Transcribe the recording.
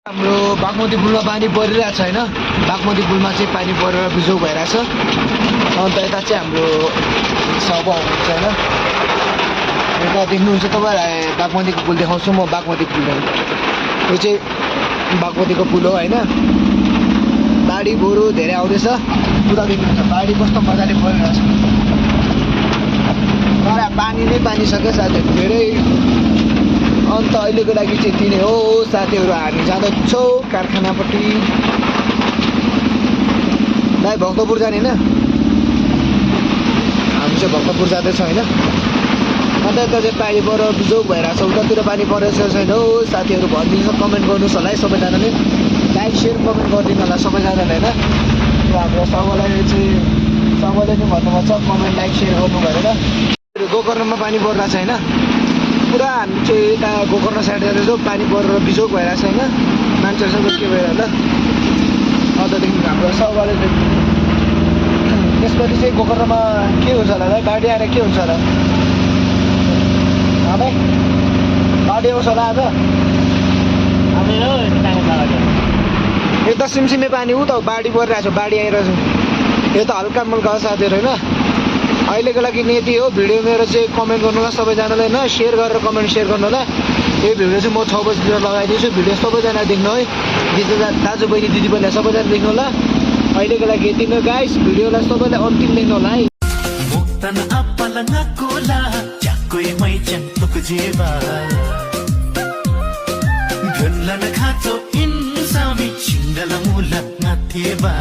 हाम्रो बागमती पुलमा पानी परिरहेको छ होइन। बागमती पुलमा चाहिँ पानी परेर बिजोग भइरहेछ। अन्त यता चाहिँ हाम्रो सभा हुन्छ होइन। यता देख्नुहुन्छ तपाईँलाई बागमतीको पुल देखाउँछु म। बागमती पुल यो चाहिँ बागमतीको पुल हो होइन। बाढी गोरु धेरै आउँदैछ। उता देख्नुहुन्छ बाढी कस्तो मजाले परिरहेछ। तर पानी नै पानी छ क्या साथीहरू धेरै। अन्त अहिलेको लागि चाहिँ यति नै हो साथीहरू। हामी जाँदैछौँ कारखानापट्टि। दाइ भक्तपुर जाने होइन। हामी चाहिँ भक्तपुर जाँदैछौँ होइन। अन्त यता चाहिँ पानी परेर बिजोग भइरहेछ। उतातिर पानी परेको छ छैन हो साथीहरू भनिदिनुहोस्। कमेन्ट गर्नुहोस् होला है सबैजनाले। लाइक सेयर कमेन्ट गरिदिनु होला सबैजनाले होइन। हाम्रो सबैलाई चाहिँ सबैले पनि भन्नुपर्छ कमेन्ट लाइक सेयर गर्नु भनेर। गोकर्णमा पानी परिरहेछ होइन। पुरा हामी चाहिँ यता गोकर्ण साइड जाँदैछौँ। पानी परेर बिजोग भइरहेछ होइन। मान्छेहरू सबै के भइरहेछ ल। अन्तदेखि हाम्रो सबैले त्यसपछि चाहिँ गोकर्णमा के हुन्छ होला है। बाढी आएर के हुन्छ होला भाइ। बाढी आउँछ होला आज। यता सिमसिमे पानी ऊ त बाढी परिरहेछ। बाढी आइरहेछ। यो त हल्का मुल्का हो साथीहरू होइन। अहिलेको लागि यति हो। भिडियो मेरो चाहिँ कमेन्ट गर्नु होला सबैजनाले होइन। सेयर गरेर कमेन्ट सेयर गर्नु होला। यो भिडियो चाहिँ म 6 बजीतिर लगाइदिन्छु। भिडियो सबैजना देख्नु है। दाजुबहिनी दिदीबहिनी सबैजना देख्नु होला। अहिलेको लागि यति नै गाइस। भिडियोलाई सबैले अन्तिम देख्नु होला है। Gönlünü kato insami çingala mulat na teba